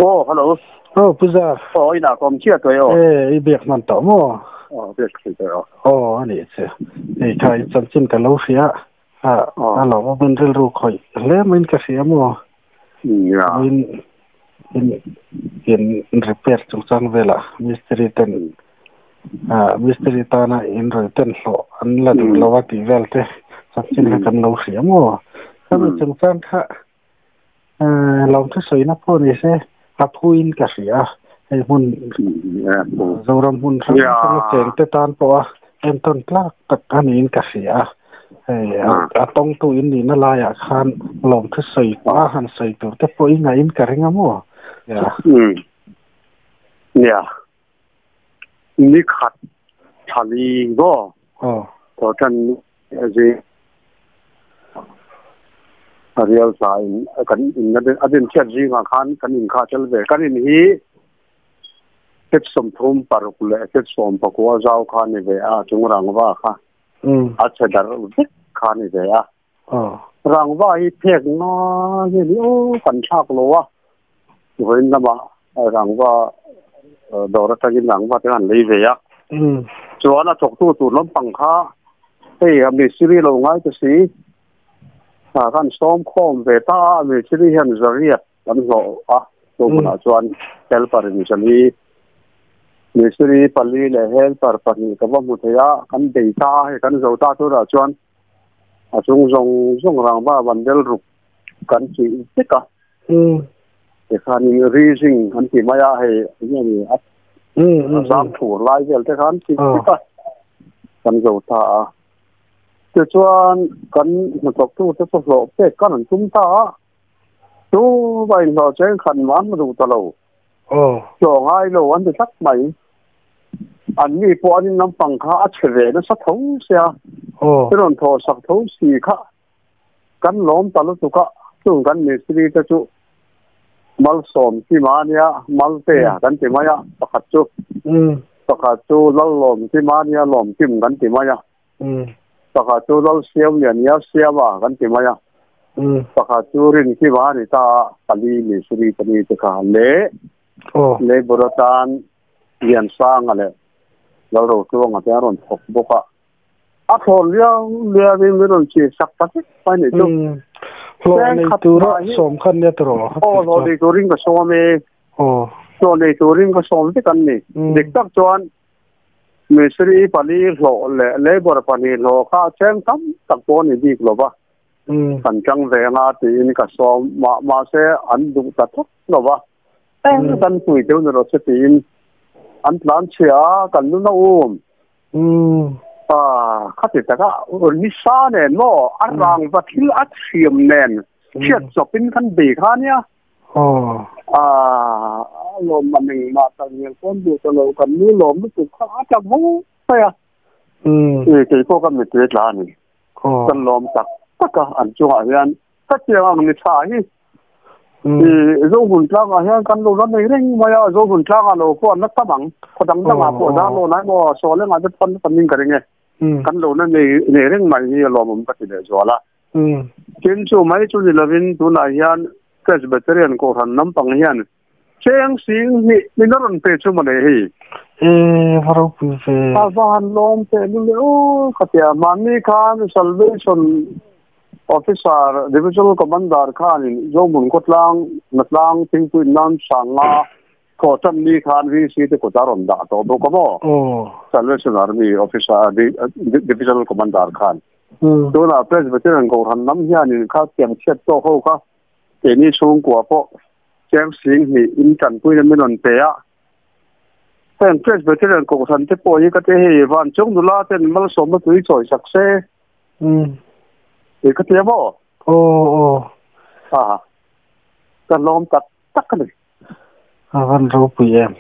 Oh, hello. Oh, pu Zar. Oh, ina kom chia toi o. E, i biak man tawh maw? Oh, biak thei toi o. Oh, a nih che. Hei kha i chanchin ka lo hria. A, a lo awm in rilru khawih hle maiin ka hria maw? Ya. In in in repair chungchang velah mistiri ten ah mistiri tana in rawi ten hlawh an la duh lo a tih vel te chanchin kha kan lo hria maw? Khami chungchang kha Lawmthu sawina pawh ni se a phuin ka hria a, hei hmun Zoram hmun hrang hranga chengte tan pawha entawn tlak tak a niin ka hria a, hei a tawngtu in nihna laiah khan lawmthu sawi a han sawi tur te pawh i ngaih in ka ring a maw? Nia, ni khat thali maw? Thaw tan zing a rial tla in kan in a din chhiat zingah khan kan in kha tel ve. Kan in hi feet 36 leh feet 19 zau kha ni ve a, chung rangva kha a chhe darh vek kha ni ve a. Rangva hi phek ngai nge ni aw kan thlak lo a, vawiin lamah rangva dawr atangin rangva te han lei ve a. Chuan a thawktu tur lampang kha hei a mistiri lo ngai ta si, kan sawm khawm ve ta a, mistiri hian zariat kan hlawh a, chu hmunah chuan helper in zali mistiri pali leh helper pahnih ka va hmu thei a, kan bei ta a, hei kan zo ta turah chuan A chung zawng zawng rangva bandel ruk kan chih vek a. Tikhanin rizzing an ti mai a, hei enge ni a zam thur lai vel te kha an chih vek a, kan zo ta a. Tichuan kan hnathawktu te chu hlawh pek kan an tum ta a, chu va inhlawh cheng khan mah an duh ta lo. Hlawh ngai lo an ti tlat mai. An mi pawh an in lampang kha a chhe ve nasa tho sia. I rawn thawh sak tho si kha kan lawm ta lutuk a, chung kan mistiri te chu Malsawm Kima ania, Maltea kan ti mai a, pakhat chu pakhat chu Lallawm Kima ania, Lawmkim kan ti mai a. Pakhat chu Lalsiamli a nia, Siama kan ti mai a. Pakhat chu Rinkima a ni ta a, pali Misri pali te kha leh Labour atan Liansanga leh Lalrotluanga te an rawn thawk bawk a. A thlawn liau liauin min rawn chih sak ta vek mai nih chu. Hlawh nei tura sawm kha nia tawh. Aw, hlawh nei turin ka sawm e. Hlawh nei turin ka sawm vek an ni. Dik tak chuan Mistiri pali hlawh leh labour pahnih hlawh kha cheng tam tak pawh a ni bik lo va, kan chang ve anga tiin ka sawm mah mahse an duh ta tlat lo va, eng kan pui deuh ni rawh se tiin an tlan chhia a, kan lu na um. Khati taka nisa nen maw a rangva thil a thiam nen chhiat chawpin kan bei kha nia. Aw. Lawm man engmah tak ngial pawn duh ta lo, kan nu lawm lutuk kha a tla vung mai a. Kei pawh ka mittui tla a ni. Kan lawm tak tak a, an chungah hian ka tiang ang ni tha hi. Zohmun tlangah hian kan lo la nei reng mai a, Zohmun tlangah lo pawh an la tam ang. Khaw dang dangah pawh dar lo nai maw, saw lengah te pawn tam in ka ring e. Kan lo la nei reng mai hi a lawmawm ka ti lehzual a. Tin chu mai chu ni lovin tunah hian Presbyterian Kohhran lampang hian cheng sing hnih min a rawn pe chu mawle hei. E va ropui ve. A va han lawm teh lul e aw ka ti a. Mahni khan Salvation Officer Divisional Commander khanin Zohmun khawtlang Hnatlang Thingpui nan Sanga thawh tan ni khan VC te kut a rawn dah tawh bawk a maw? Salvation Army Officer Divisional Commander khan. Tunah Presbyterian Kohhran lam hianin kha tiang chhiat tawk ho kha keini chhungkua pawh cheng sing hnih in tanpuina min rawn pe a. Heng Presbyterian Kohhran te pawh hi ka ti hei van chung nula ten malsawmna tui chawi sak se. Tih ka ti a maw? Aw aw. Ha ka lawm tak tak a ni. A van ropui em.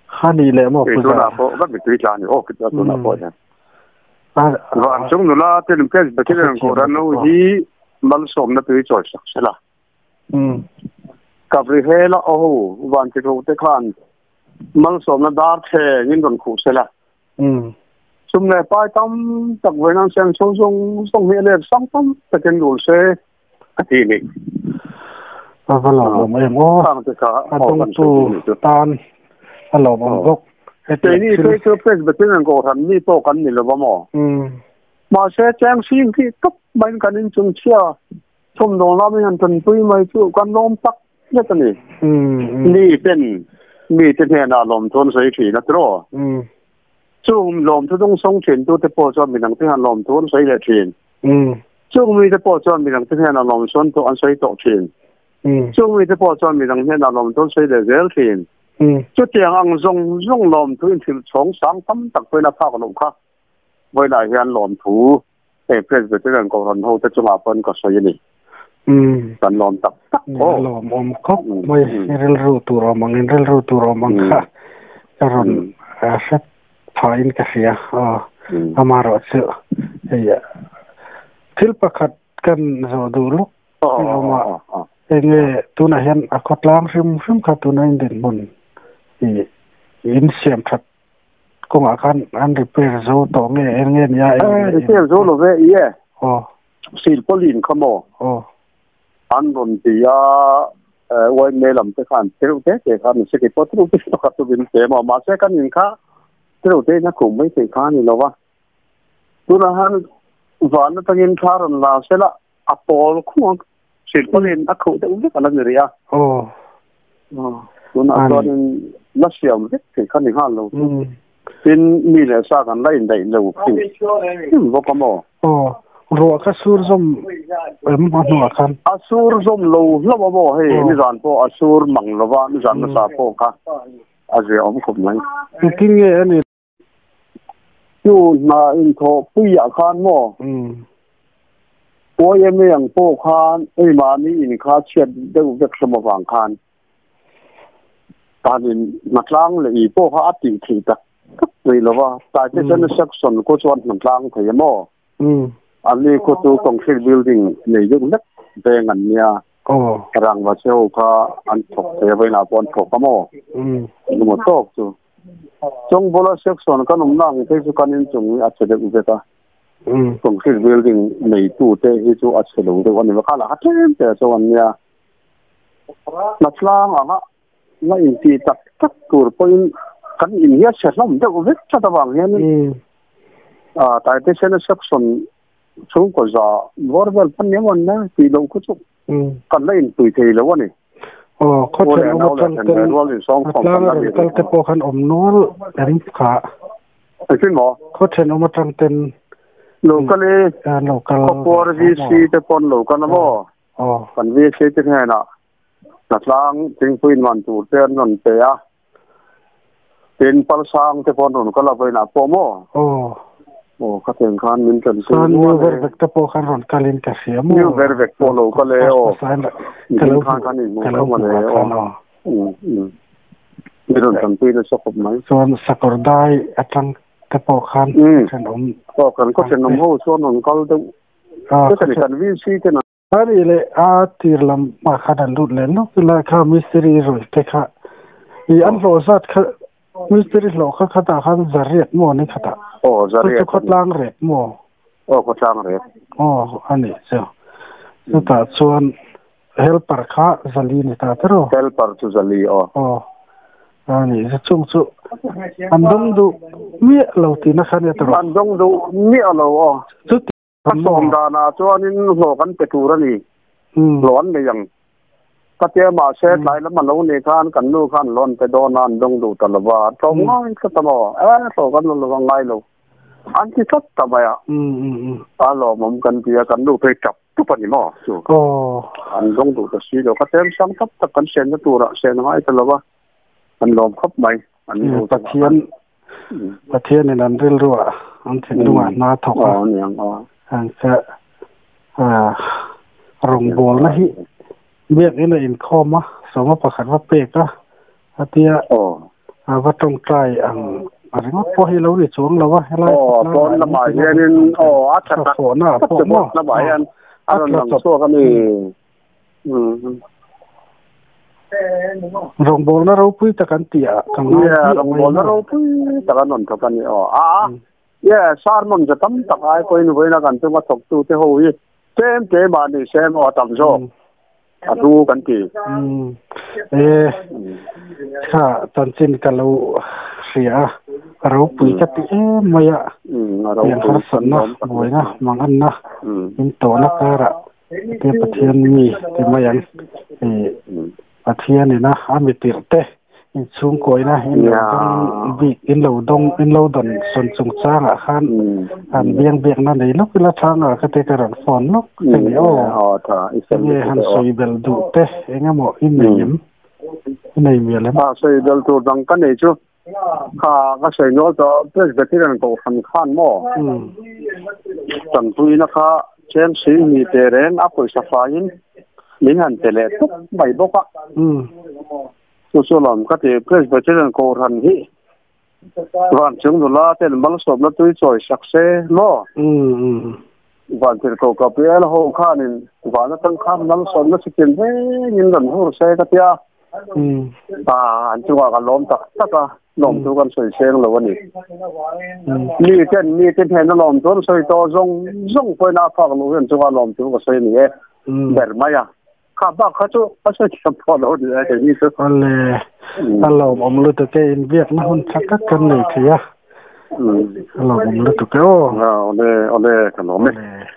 Ha ni leh maw pu za. Tunah pawh ka mitui tla a ni aw tunah pawh hian. Van chung nula te lung Presbyterian Kohhran ho hi malsawmna tui chawi sak sela. Kavrihela aw van ti ro te khan malsawmna dar thleng in rawn khuh sela. Sum leh pai tam tak vawiin an siam chho zawng zawng hi a let sang tam takin rul se. A ti ni. A va lawmawm em aw. Khang te kha a dawngtu tan a lawmawm bawk. Keini phei chu Presbyterian Kohhran mi pawh kan ni lo va maw? Mahse cheng sing khi tawp maiin kan inchung chhia thawmhnaw lamin han tanpui mai chu kan lawm tak zet a ni. Mi ten mite hnenah lawmthu an sawi thin a tiraw? Chung lawmthu dawngsawng thin tute pawh chuan midangte hian lawmthu an sawi leh thin. Chung mite pawh chuan midangte hnenah lawmsawn tawh an sawi tawh thin. Chung mite pawh chuan midang hnenah lawmthu an sawi leh zel thin. Chutiang ang zawng zawng lawmthu inhrilh chhawng sang tam tak pawhin a phak loh kha. Vawiinah hian lawmthu hei Presbyterian Kohhran hote chungah pawn ka sawi a ni. Kan lawm tak tak aw. Lawmawm khawp mai rilru tur awm ang in rilru tur awm ang kha ka rawn hre phain ka hria aw. Amaherawh chu hei thil pakhat kan zawh duh luk hi awm a, enge tunah hian a khawtlang hrim hrim kha tuna in dinhmun i insiam that kawngah khan an repair zo tawh nge eng nge nia eng nge repair zo lo ve ie aw silpaulin kha maw aw an rawn ti a YMA lam te khan tereuh te te khan se ke pawh tereuh te pakhat chu min pe maw mahse kan in kha tereuh te in a khum mai thei kha a ni lo va tunah han van atangin thla rawn la sela a pawl khung ang silpaulin a khuh deuh vek a la ni rih a aw tunah chuanin la siam vek thei kha ni nghal lo chu tin mi leh sa kan la indaih lo hrim hrim bawk a maw aw ruah kha sur zawm em a hnuah khan a sur zawm lo hlauh a maw hei nizan pawh a sur mang lo va nizan nasa pawh kha a zia awm khawp mai engtin nge a ni Chu hna inthawhpuiah khan maw YMA ang pawh khan hei mahni in kha chhiat deuh vek hlawm avang khan tanin hnatlang leh i pawh kha a tih theih tak tak mai lo va, Taitesena section khu chuan hnatlang thei a maw? Anni khu chu concrete building nei deuh hlek veng an nia, rangva che ho kha an thawk thei a, vawiinah pawh an thawk a maw? Engemaw tawk chu. Chawngbola section kan awmna ang phei chu kan inchung hi a chhe deuh vek a, concrete building neitute hi chu a chhe lo deuh a ni va, kha lah kha tlem te chu an nia. Hnatlang anga la intih tak tak tur pawhin kan in hi a chhe hlawm deuh vek tlat avang hianin Taitesena section chhungkaw za bawr vel pawn nia maw na tih loh khu chu kan la inpui thei lo a ni. Aw, khaw then awm atang ten a tlang a rawn kal te pawh khan awm nual em kha. Engtin maw? Khaw then awm atang ten lo kal e, lo kal khawpuar VC te pawn lo kal a maw? Aw. Kan VC te hnenah hnatlang thingpui inman tur te an rawn pe a. Tin Palsang te pawh an rawn kal a vawiinah pawh maw? Aw. Aw ka teng khan min tan pui Chuan New Vervek te pawh khan rawn kalin ka hria maw? New Vervek pawh lo kal e aw. Ka lo hmu ka lo hmu a khan aw. Mi rawn tan pui nasa khawp mai. Chuan Sakawr dai atang te pawh khan thenawm. Aw kan khaw thenawm ho chuan rawn kal deuh. Kan VC te A nih leh a tir lam ah khan an lut leh lawk ila kha mistiri rawih te kha i an hlawh zat kha mistiri hlawh kha khatah khan zariat maw ni khatah aw zariat chu khawtlang ret maw aw khawtlang ret aw a nih chu chutah chuan helper kha zali ni ta tiraw helper chu zali aw aw a nih chu chung chu an dawng duh miah lo tihna kha nia tiraw an dawng duh miah lo aw chu A sawm danah chuanin hlawh kan pe tur a ni. Hlawh an nei ang. Ka tia mahse tlai lam a lo nih khan kan nu khan hlawh an pe dawn a, an dawng duh ta lo va. A tlawm ngai tlat a maw? E, hlawh kan la lo va ngai lo. An ti tlat ta mai a. A lawmawm kan ti a, kan nu phei tap tup a ni maw chu. An dawng duh ta si lo. Ka tlem sang tap tak kan senna turah sen a ngai ta lo va. An lawm khawp mai. An nu Pathian Pathianin an rilruah an thinlungah hna thawk a, an kha rawngbawlna hi biakin a inkhawm a, sawma pakhat va pek a, a tia a va tawngtai ang ringawt pawh hi lo ni chuang lo a, helai pawn lamah hianin a tha tak tak te pawh lamah hian a rawn lang chhuak a ni. Rawngbawlna ropui tak an tih ah ka ngai Yeah, rawngbawlna ropui tak an rawn thawk a ni aw. A a, yeah, sermon za tam tak ai pawhin vawiina kan chunga thawktu te ho hi tlem tlem ah ni se emaw a tam zawk. A hlu kan ti. E kha chanchin ka lo hria a, a ropui ka ti em mai a. Tiang harsatna, buaina, manganna in tawhna karah te Pathian mi ti mai ang. Pathian ina a mi tirh te inchhungkawina in lo dawng bik in lo dawng in lo dawn sawn chungchangah khan han biang biakna nei lawk ila thanga ka te ka rawn phone lawk che ni aw enge han sawi belh duh te engemaw i nei em i nei mial em? A sawi belh tur dang ka nei chu kha ka sawi nual tawh Presbyterian Kohhran khan maw tanpuina kha chen si mi te reng a pawisa faiin min han pe leh tawp mai bawk a. Chu chu lawm ka ti Presbyterian Kohhran hi van chung nula ten malsawmna tui chawi sak se maw? Van tirhkoh Gabriel ho khanin van atang khan malsawmna chitin rengin rawn hur se ka tia. An chungah ka lawm tak tak a, lawm chu kan sawi seng lo a ni. Mi ten mi te hnena lawm chu an sawi tawh zawng zawng pawhin a phak loh hi an chungah lawm chu ka sawi a ni e. Ber mai a. Kha bak kha chu a sawi thiam pawh lo ni e keini chu. Awle, a lawmawm lutuk e, inbiakna hun tha tak kan nei thei a. A lawmawm lutuk e aw. Awle, awle, ka lawm e. Awle.